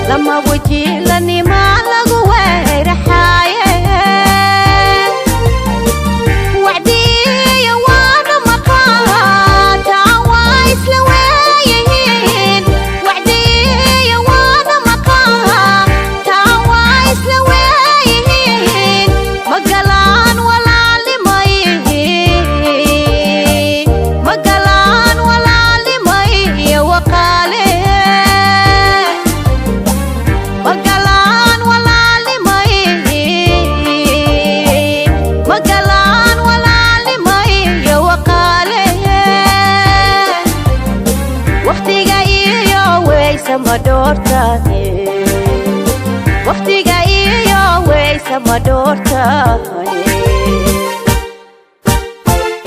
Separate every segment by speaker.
Speaker 1: Lama wajiilanima lagu weeraxaaye. Wacdiyo waana maqaata waa isla weeyihiin. Wacdiyo waana maqaata waa isla weeyihiin. Magalaan walaalimay, magalaan walaalimay waqaale. Magalaan walaalimay, magalaan walaalimay waqaale. Waqtiga iyo weysa ma dhoortaane, waqtiga iyo weysa ma dhoortaane.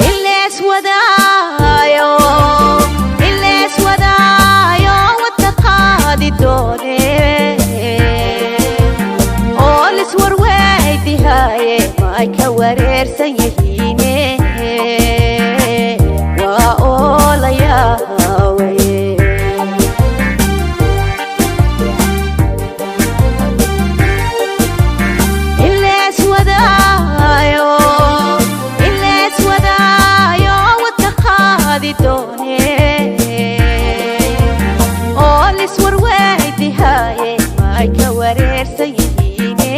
Speaker 1: Ilees wadaayo, ilees wadaayo, wadka qaadi doone oo liswarweydihaye may ka wareersan yihiine. Waa oo la yaawe. Ilees wadaayo, ilees wadaayo, wadka qaadi doone oo liswarweydihaye may ka wareersan yihiine.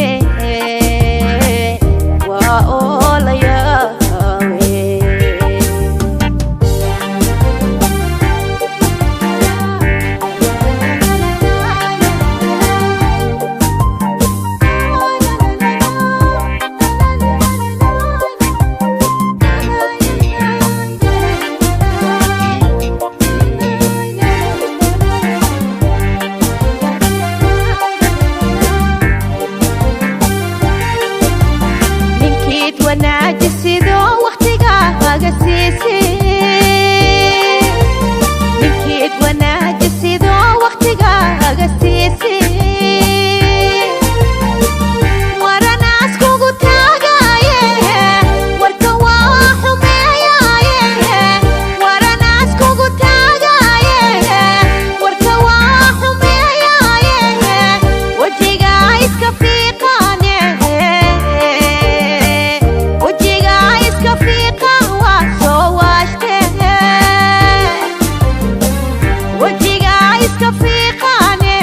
Speaker 1: Waa oo la yaawe. Ninkiid wanaajisido waqtigaaga siisi, ninkiid wanaajisido waqtigaaga siisi. Waranaas kugu taagaye, warka waa xumeeyaye. Waranaas kugu taagaye, warka waa xumeeyaye. Wejiga iska fiiqaane, wejiga iska fiiqan waa soo waashte. Wejiga iska fiiqaane,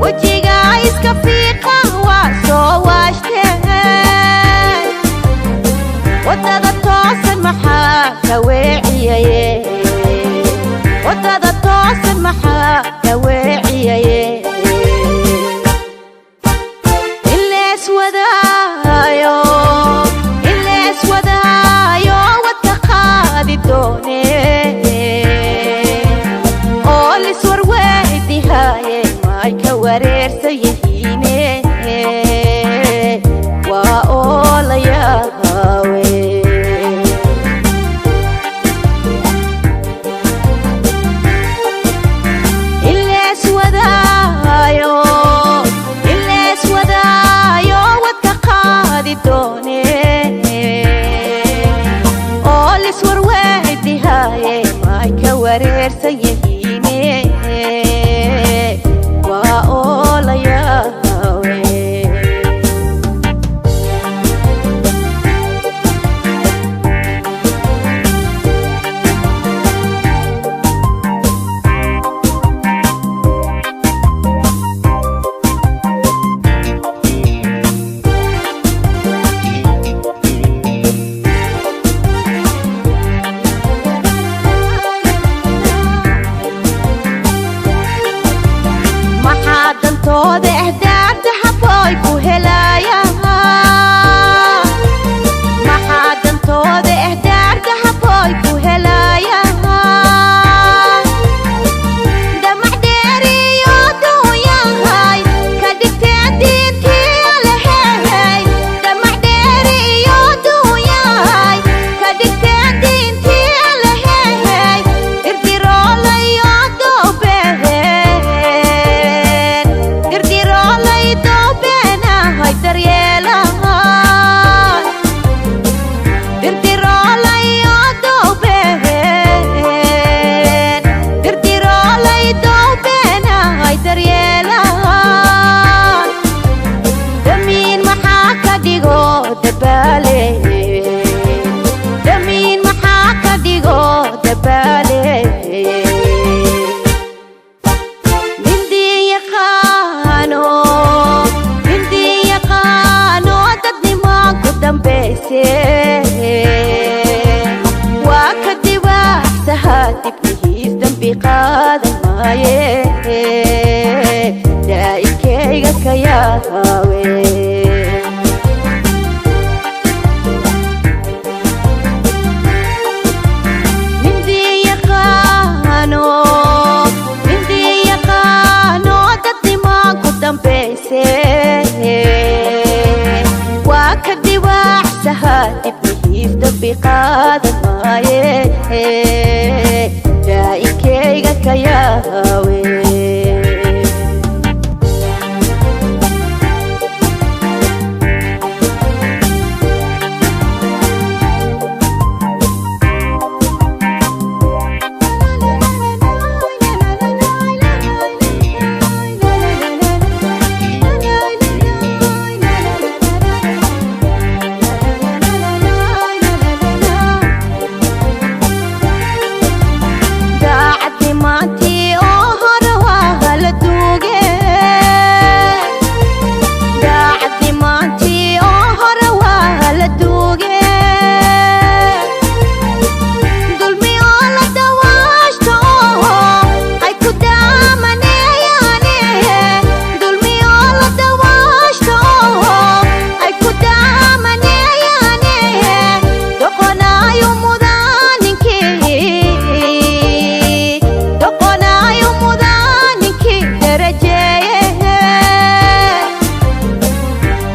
Speaker 1: wejiga iska fiiqan waa soo waashte. Wadada toosan maxaa ka weeciyaye? Wadada toosan maxaa ka weeciyaye? Ilees wadaayo, ilees wadaayo, wadka qaadi doone oo liswarweydihaye may ka wareersan yihiine. Waa oo la yaawe. Ilees wadaayo, ilees wadaayo, wadka qaadi doone oo liswarweydihaye may ka wareersan yihiine. Waa oo la yaawe. Maxaa dantooda ahdaarta habooy ku helayaa? Maxaa dantooda ahdaarta habooy ku helayaa? Damac dheeriyo duunyahay ka dhigteen diintii alehey. Damac dheeriyo duunyahay ka dhigteen diintii alehey. Irdiroolayo doobeen. Dambayse waa ka dibaaxsaha dibnihiis, dambi qaadan maaye, daa'ikayga ka yaawe. Mindii yaqaano dadnimaan ku dambayse, waa ka dibaaxsaha dibnihiis, dambi qaadan maaye, daa'ikayga ka yaawe. Daacadnimaantii oo hore waa hala duuge, daacadnimaantii oo hore waa hala duuge. Dulmi oo la dawaashto ay ku daamaneeyaane, dulmi oo la dawaashto ay ku daamaneeyaane, doqonaayu mudaaninkii, doqonaayu mudaaninkii darajeeye,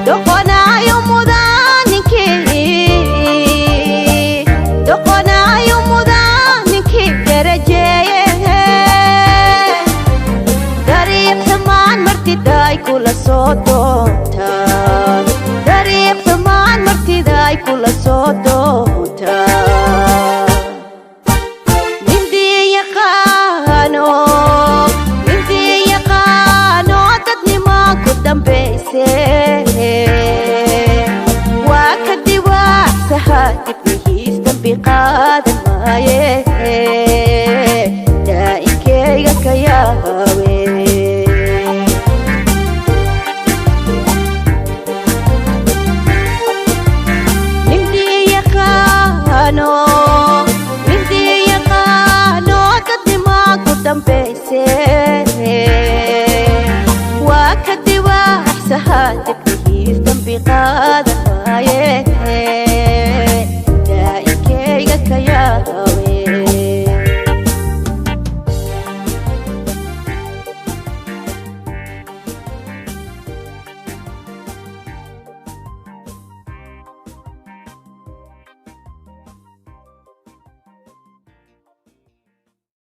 Speaker 1: doqonaayu mudaaninkii, doqonaayu mudaaninkii darajeeye. Dariiq xumaan martidaay kula soo doonta.